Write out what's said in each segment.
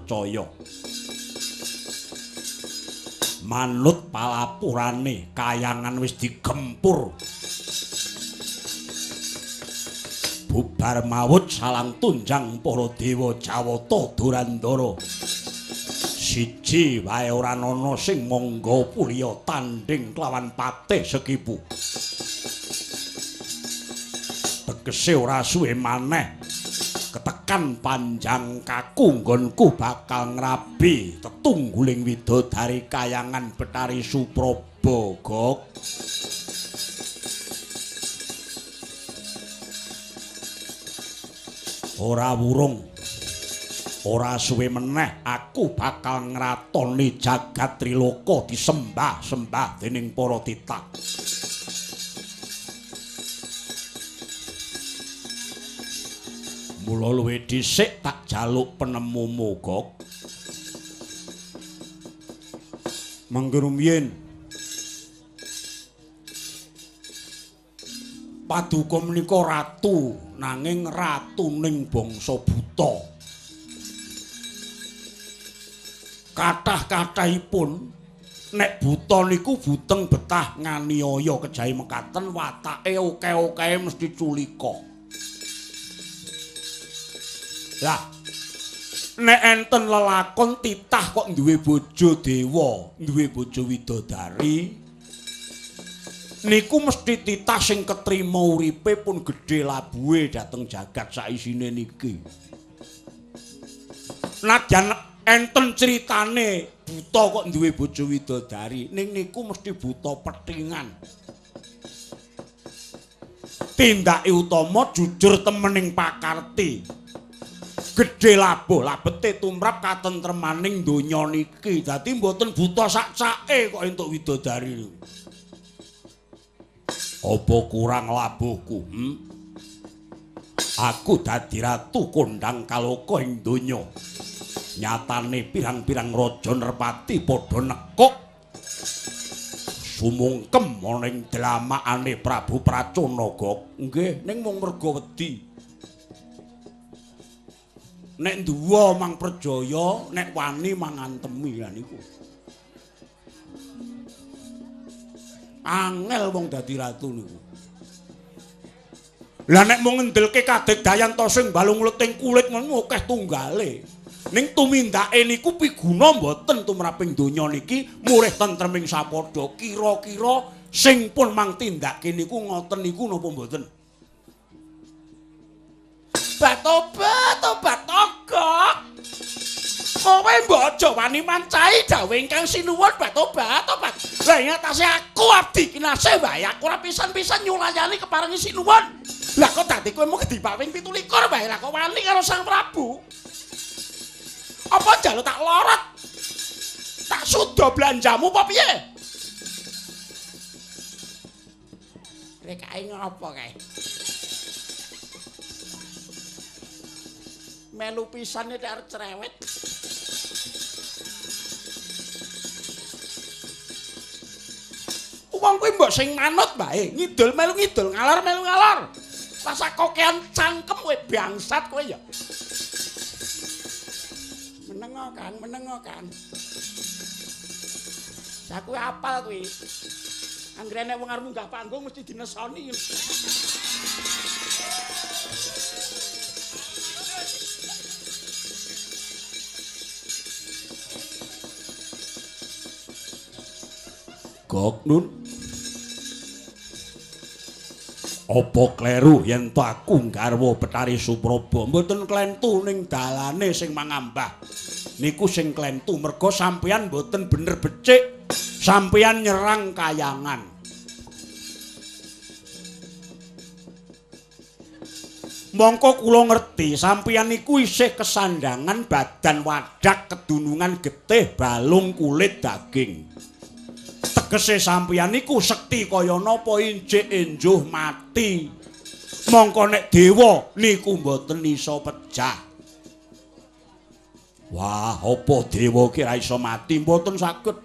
percaya. Manut palapurane kayangan wis digempur. Bubar mawut salang tunjang para dewa Jawata Durandara. Siji wae ora ana sing mangga puliya tandhing kelawan Patih Sekipu. Tegese ora suwe maneh ketekan panjang kaku nggonku bakal ngrabi tetungguling widodari kayangan Bathari Supraba. Gok. Ora wurung, ora suwe meneh aku bakal ngratoni jagat Triloka disembah-sembah dening para titah. Mula luwih dhisik tak jaluk penemumu, Gok. Mangga rumiyin. Paduka menika ratu, nanging ratuning bangsa buta. Kathah-kathahipun nek buta niku buteng betah nganiaya kejahe mekaten watake oke-okehe mesti culika. Lah nek enten lelakon titah kok duwe bojo dewa, duwe bojo widodari, niku mesti titah sing ketrima uripe pun gedhe labuhe dhateng jagat saisine niki. Nadyan enten critane buta kok duwe bojo widodari, ning niku mesti buta petingan. Tindake utama jujur temening pakarti. Gedhe labuh labete tumrap katentremaning donya niki. Dadi mboten buta sak-sake kok entuk widodari niku. Apa kurang labuhku? Aku dadi ratu kondhang kaloka ing donya. Nyatane pirang-pirang raja nerpati padha nekuk sumungkem ana ing dlamakane Prabu Pracona. Gok. Nggih, ning mung merga wedi. Nek nduwa mang perjaya, nek wani mangantemi lha niku. Angel wong dadi ratu niku. Lah nek mung ngendelke kadegdayan to sing balung leting kulit ngono akeh tunggale. Ning tumindake niku piguna mboten tumraping donya niki murih tentreming sapadha. Kira-kira sing pun mang tindake niku ngoten niku napa mboten? Batobat, tobat togok. Kowe mbok aja wani mancai dawuh ingkang sinuwun batobat, tobat. Lah ing atase aku abdi kinasih wae aku ora pisan-pisan nyulayani keparengi sinuwun. Lah kok dadi kowe mung kedipal ping 17 wae lah kok wani karo Sang Prabu. Apa njaluk tak lorot? Tak suda belanjamu apa piye? Rekae ngopo kae? Melu pisan nek arep cerewet. Wong kuwi mbok sing manut wae, ngidul melu ngidul, ngalor melu ngalor. Rasa kokean cangkem kowe bangsat kowe ya. Menengo Kang, menengo Kang. Lah kuwi apal kuwi. Anggere nek wong arep munggah panggung mesti dinesoni. Gok Nun. Apa kleru yen to aku nggarwa Bathari Supraba? Mboten klentu ning dalane sing mangambah. Niku sing klentu merga sampeyan mboten bener becik. Sampeyan nyerang kayangan. Mongko kula ngerti sampeyan niku isih kesandangan badan wadak kedunungan getih balung kulit daging. Tegese sampeyan niku sekti kaya napa injik enjuh mati. Mongko nek dewa niku mboten iso pejah. Wah, apa dewa ki ra iso mati? Mboten saged.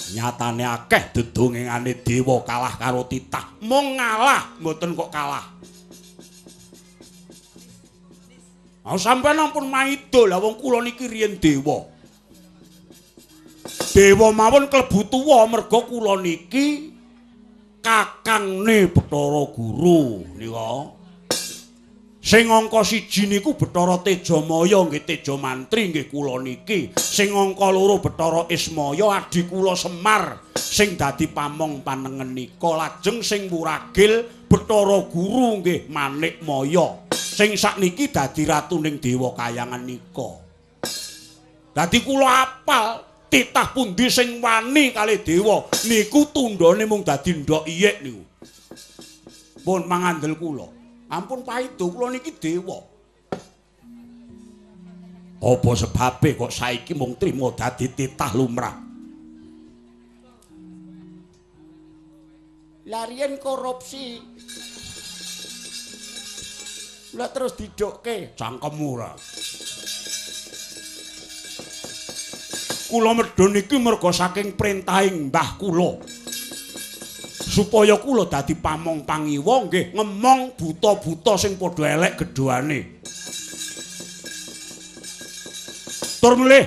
Nyatane akeh dedongengane dewa kalah karo titah. Mung ngalah mboten kok kalah. Ah sampeyan ampun maida lah wong kula niki riyen dewa. Dewa mawon klebu tuwa merga kula niki kakangne Bathara Guru nika. Sing angka 1 niku Bathara Tejamaya nggih Tejamantri nggih kula niki. Sing angka 2 Bathara Ismaya adi kula Semar sing dadi pamong panengen nika. Lajeng sing wuragil Bathara Guru nggih Manikmaya sing sakniki dadi ratuning dewa kayangan nika. Dadi kula apal titah pundi sing wani kalih dewa niku tundhone mung dadi ndhok iyik niku. Pun mangandel kula. Ampun paido kula niki dewa. Apa sebabe kok saiki mung trima dadi titah lumrah? Larian korupsi. Lah terus didokke cangkemmu ora. Kula medhun niki merga saking perintahing mbah kula. Supaya kula dadi pamong pangiwa nggih ngemong buta-buta sing padha elek gedhoane. Tur mulih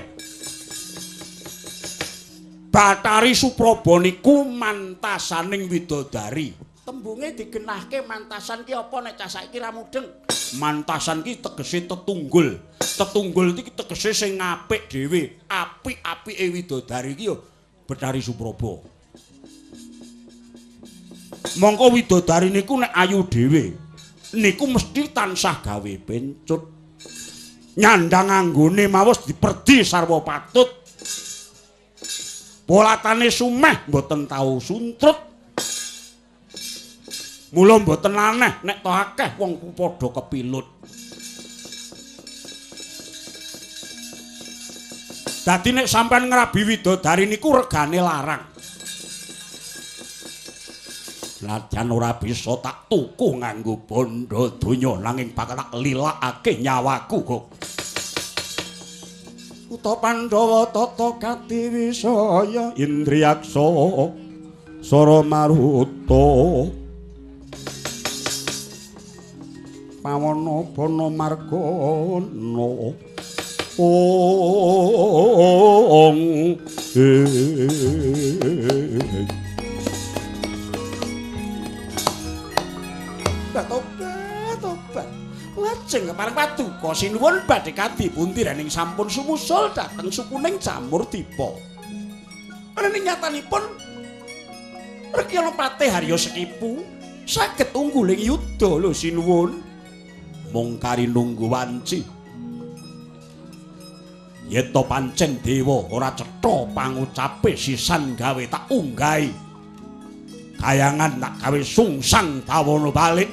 Bathari Supraba niku mantasaning widodari. Tembunge digenahke mantasan ki apa nek cah saiki ra mudeng? Mantasan ki tegese tetunggul. Tetunggul iki tegese sing apik dhewe. Apik-apike widodari ki ya Bathari Supraba. Mongko widodari niku nek ayu dhewe niku mesti tansah gawe pencut. Nyandang anggone mawos diperdi sarwa patut. Polatane sumeh mboten tau suntrut. Mula mboten aneh nek to akeh wong padha kepilut. Dadi nek sampean ngrabi widodari niku regane larang. Najan ora bisa tak tuku nganggo bondo donya nanging bakal tak lilakake nyawaku kok. Uta Pandhawa tata gati wisaya Indriyaksa Sara Maruta Pawana bana margana ong. Tobat, tobat. Lajeng kepareng paduka sinuwun badhe kadipundi rening sampun sumusul dhateng sukuning Jamur Dipa. Rening nyatanipun Rekyana Patih Harya Sekipu saged ungguling yuda lho sinuwun. Mung kari nunggu wanci. Yen to pancen dewa ora cetha pangucape sisan gawe tak unggahi. Kayangan tak gawe sungsang bawana balik.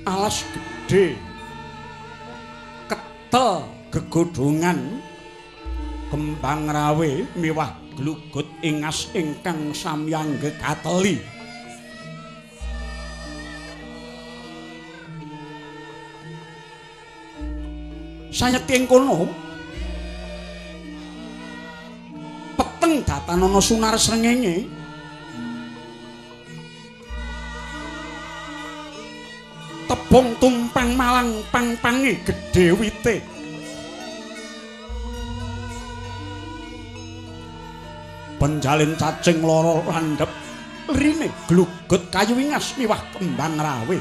Alas gedhe ketel gegodhongan kembang rawe miwah glugut ingas ingkang samyang gekateli. Sayekti ing kono peteng datanana sunar srengenge. Kobong tumpang malang pang-pange gedhe wite. Penjalin cacing loro landhep rine glugut kayu ingas miwah kembang rawe.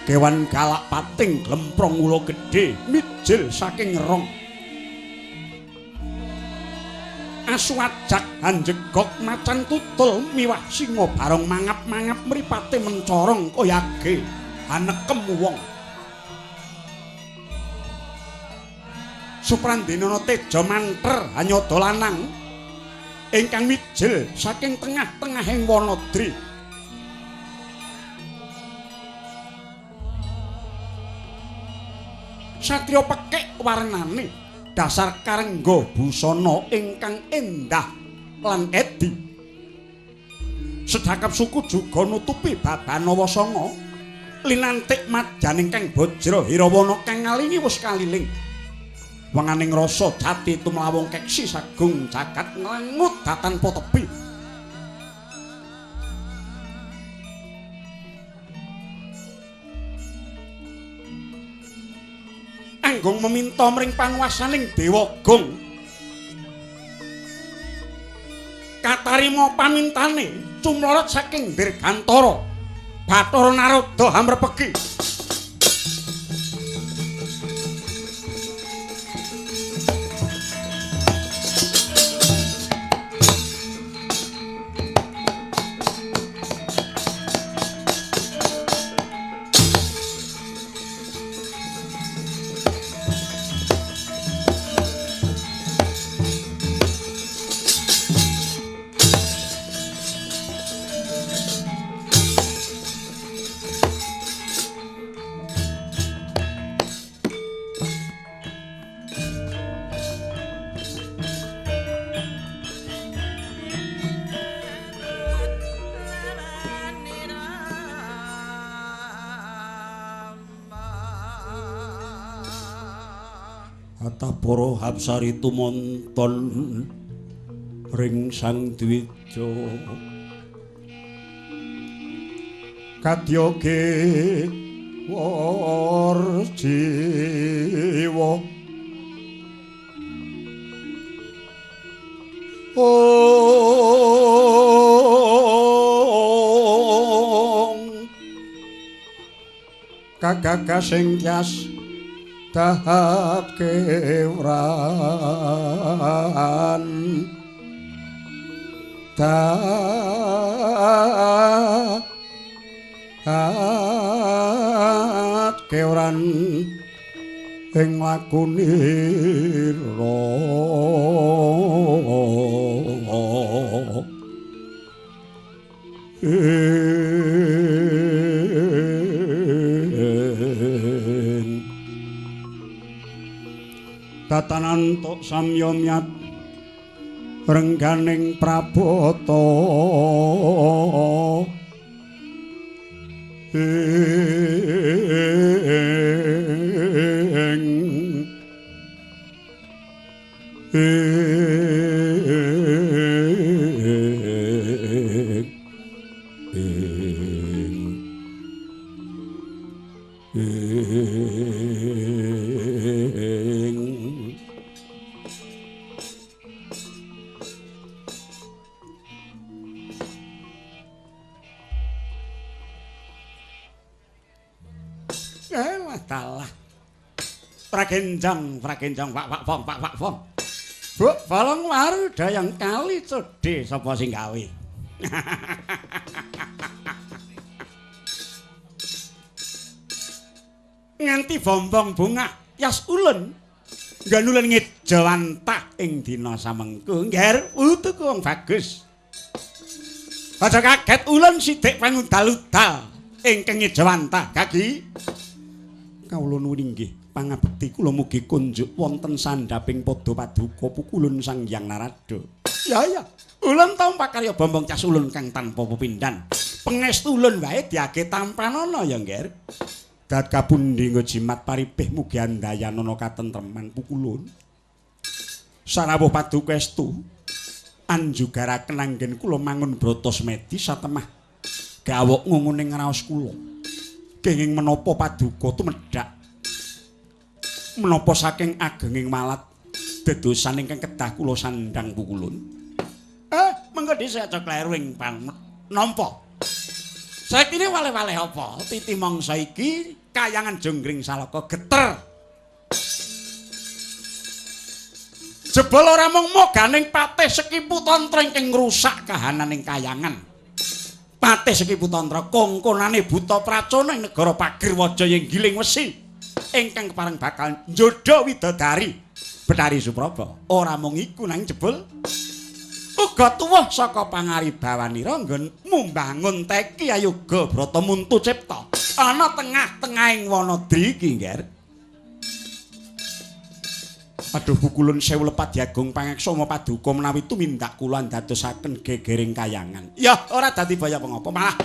Kewan galak pating glemprong ula gedhe mijil saking rong. Asu ajak hanjegok macan tutul miwah singa barong mangap-mangap mripate mencorong kayage hanekem wong. Suprandena teja manter hanyada lanang ingkang mijil saking tengah-tengahing wanadri. Satriya pekik warnane dasar karengga busana ingkang endah lan edi. Sedhakep suku juga nutupi babanawa sanga linantik madyaning kang bajra hirawana kang ngalingi wis kaliling. Wenganing rasa jati tumlawung keksi sagung jagat nglangut datanpa tepi. Anggung meminta mring panguwasaning Dewa Gong. Katarima pamintane cumlorot saking Dirgantara Bathara Narada hamrepegi. Para hapsari tumonton ring Sang Dwija kadyoge warjiwa ong kagagasing tyas tahap kewran tahap kewran ing lakunira tatanantuk samyamyat rengganing prabata ing Pragenjang, pragenjang, pak pak fong, pak pak fong. Buk balong waru dayang kali codhe sapa sing gawe. Nganti bombong bungah yas ulun. Ngganulen ngejawantah ing dina samengku. Ngger utuku wong bagus. Aja kaget ulun sithik pangudal-udal ingkang ngejawantah kaki. Kawula nuwun inggih pangabekti kula mugi kunjuk wonten sandhaping padha paduka pukulun Sang Hyang Narada. Ya ya, ulun tampa karya bombong cas ulun kang tanpa pepindhan. Pangestu ulun wae diage tampanana ya, Ngger. Dat kapundi nggo jimat paripih mugi andayanana katentreman pukulun. Sarawuh paduka estu anjugaraken anggen kula mangun brata semedi satemah gawok ngunguning raos kula. Kenging menapa paduka tumedhak menapa saking agenging malat dedosan ingkang kedah kula sandhang pukulun. Mengko dhisik aja kleru ing nampa. Saektine waleh-waleh apa? Titi mangsa iki kayangan Jonggring Salaka geter. Jebul ora mung moganing patih Sekipu Tantra ingkang ngrusak kahananing kayangan. Patih Sekipu Tantra kongkonane buta pracana ing negara Pagerwaja ing Giling Wesi ingkang kepareng bakal njodha widodari Bathari Supraba. Ora mung iku nanging jebul uga tuwuh saka pangaribawanira nggon mumbangun teki ayoga brata muntu cipta ana tengah-tengahing Wanadri iki, Ngger. Aduh pukulun sewu lepat diagung pangaksama paduka menawi tumindak kula andadosaken gegering kayangan. Ya ora dadi baya pengapa malah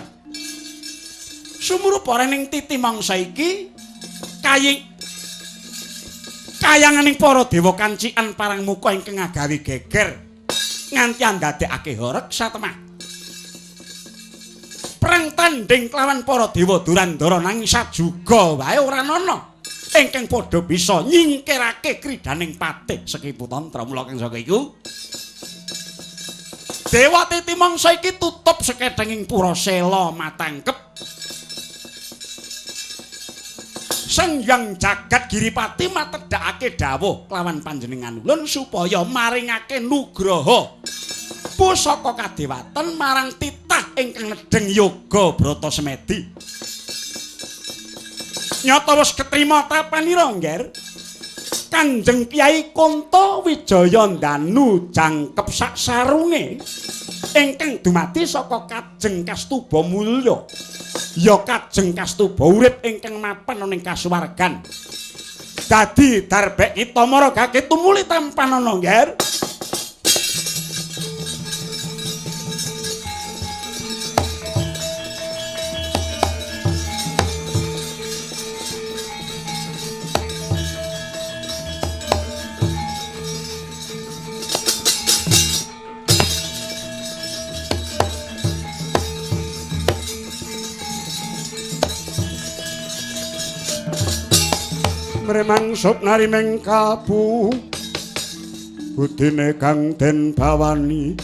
sumurupa ning titi mangsa iki kayanganing para dewa kancikan parang muka ingkang agawe geger nganti andadekake horeg satemah. Perang tandhing kelawan para dewa Durandara nanging sajuga wae ora ana ingkang padha bisa nyingkirake kridaning patih Sekipu Tantra. Mula kang saka iku dewa titi mangsa iki tutup sekethenging purasela matangkep Sang Hyang Jagat Giripati matedhakake dawuh kelawan panjenengan ulun supaya maringake nugraha pusaka kadewatan marang titah ingkang nedheng yoga brata semedi. Nyata wis ketrima tapanira, Ngger. Kanjeng Kyai Kunta Wijaya Ndanu jangkep sak sarunge ingkang dumadi saka Kajeng Kastuba Mulya. Ya Kajeng Kastuba urip ingkang mapan ana ing kasuwargan. Dadi darbek kita maragake tumuli tampanana, Ngger. Mremangsup narimeng kalbu budine kang den bawani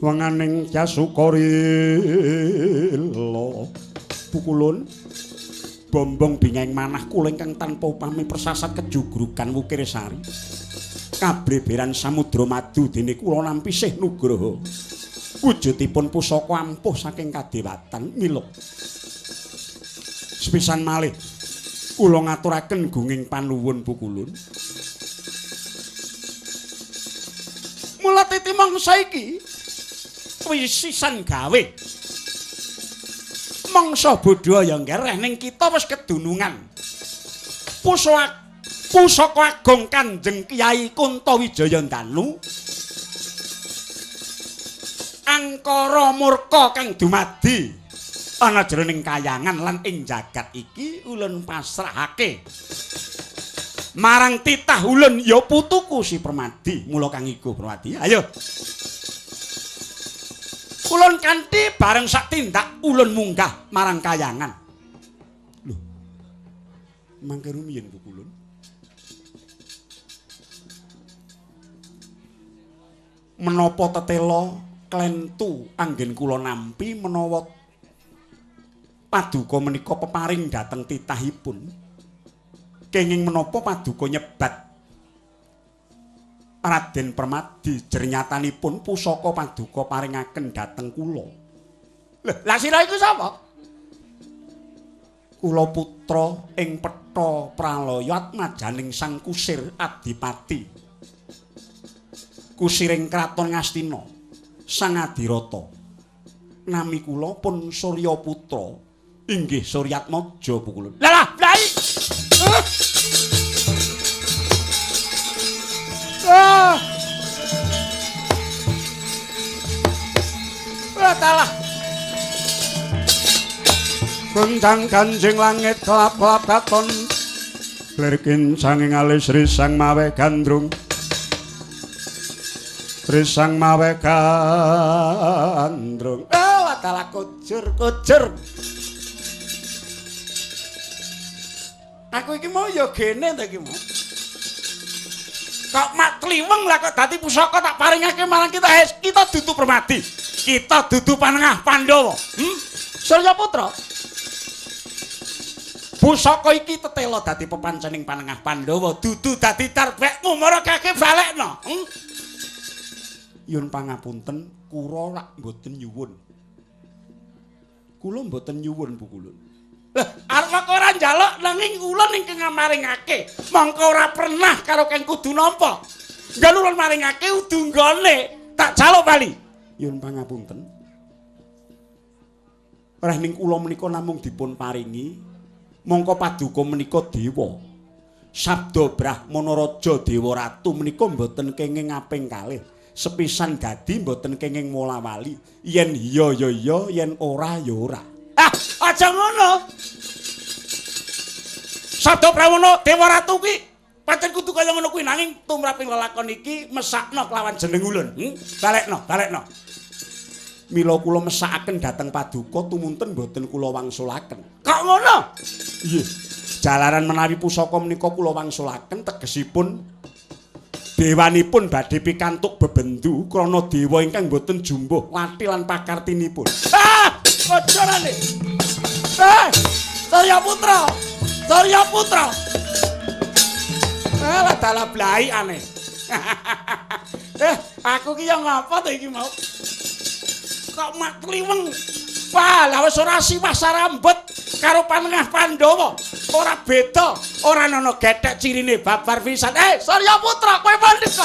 wenganing Jasukarila. Pukulun bombong bingeng manah kula ingkang tanpa upami persasat kejugrugan Wukir Sari kabreberan samudra madu dene kula nampi sih nugraha wujudipun pusaka ampuh saking kadewatan. Mila sepisan malih kula ngaturaken gunging panuwun pukulun. Mula titi mangsa iki wisisan gawe mangsa bodho ya ngereh ning kita wis kedunungan pusaka agung Kanjeng Kyai Kunta Wijaya Ndanu angkara murka kang dumadi ana jroning kayangan lan ing jagat iki ulun pasrahake marang titah ulun ya putuku si Permadi. Mula kang iku Permadi, ayo ulun kanthi bareng sak tindak ulun munggah marang kayangan. Lho, mangke rumiyin pukulun. Menapa tetela klentu anggen kula nampi menawa paduka menika peparing dhateng titahipun? Kenging menapa paduka nyebat Raden Permadi jernyatanipun pusaka paduka paringaken dhateng kula? Lho, lah sira iku sapa? Kula putra ing Petha Pralaya atmajaning Sang Kusir Adipati Kusiring Kraton Ngastina Sang Adirata. Nami kula pun Surya Putra inggih Suryatmaja pukulun. Lah lah, blai. Ah. Wah, talah. Goncang ganjing langit kelap-kelap katon. Lir kincanging alis risang mawe gandrung. Risang mawe gandrung. Oh, dalah kujur-kujur. Aku iki mau ya gene to iki mau. Kok mak tliweng lah kok dadi pusaka tak paringake marang kita. Kita dudu Permadi. Kita dudu Panengah Pandhawa. Surya Putra. Pusaka iki tetela dadi pepancening Panengah Pandhawa, dudu dadi darbekmu mara kake balekno. Yun pangapunten, kula rak mboten nyuwun. Kula mboten nyuwun Bu Kulun. Lah, arep kok ora njaluk nanging ulun ingkang ngamaringake. Mongko ora pernah karo kang kudu nampa. Nggon ulun maringake udu nggone tak jaluk bali. Yun pangapunten. Rehning kula menika namung dipun paringi mongko paduka menika dewa. Sabda Brahmana Raja Dewa Ratu menika mboten kenging kaping kalih. Sepisan dadi mboten kenging wola-wali. Yen iya ya iya, yen ora ya ora. Ah, aja ngono. Sabda Brahmana Dewa Ratu kuwi pancen kudu kaya ngono kuwi nanging tumraping lelakon iki mesakno kelawan jeneng ulun. Balekno, balekno. Mila kula mesakaken dhateng paduka tumunten mboten kula wangsulaken. Kok ngono? Nggih. Jalaran menawi pusaka menika kula wangsulaken tegesipun dewanipun badhe pikantuk bebendu krana dewa ingkang mboten jumbuh lathi lan pakartinipun. Ah, bocorane. Eh, Surya Putra. Surya Putra. Alah dalah blai aneh. Eh, aku ki ya ngapa to iki mau? Kok mak tliweng. Wah, lah wis ora siwah sarambut karo Panengah Pandhawa. Ora beda, ora ana gethek cirine babar pisan. Eh, Surya Putra, kowe mandeka.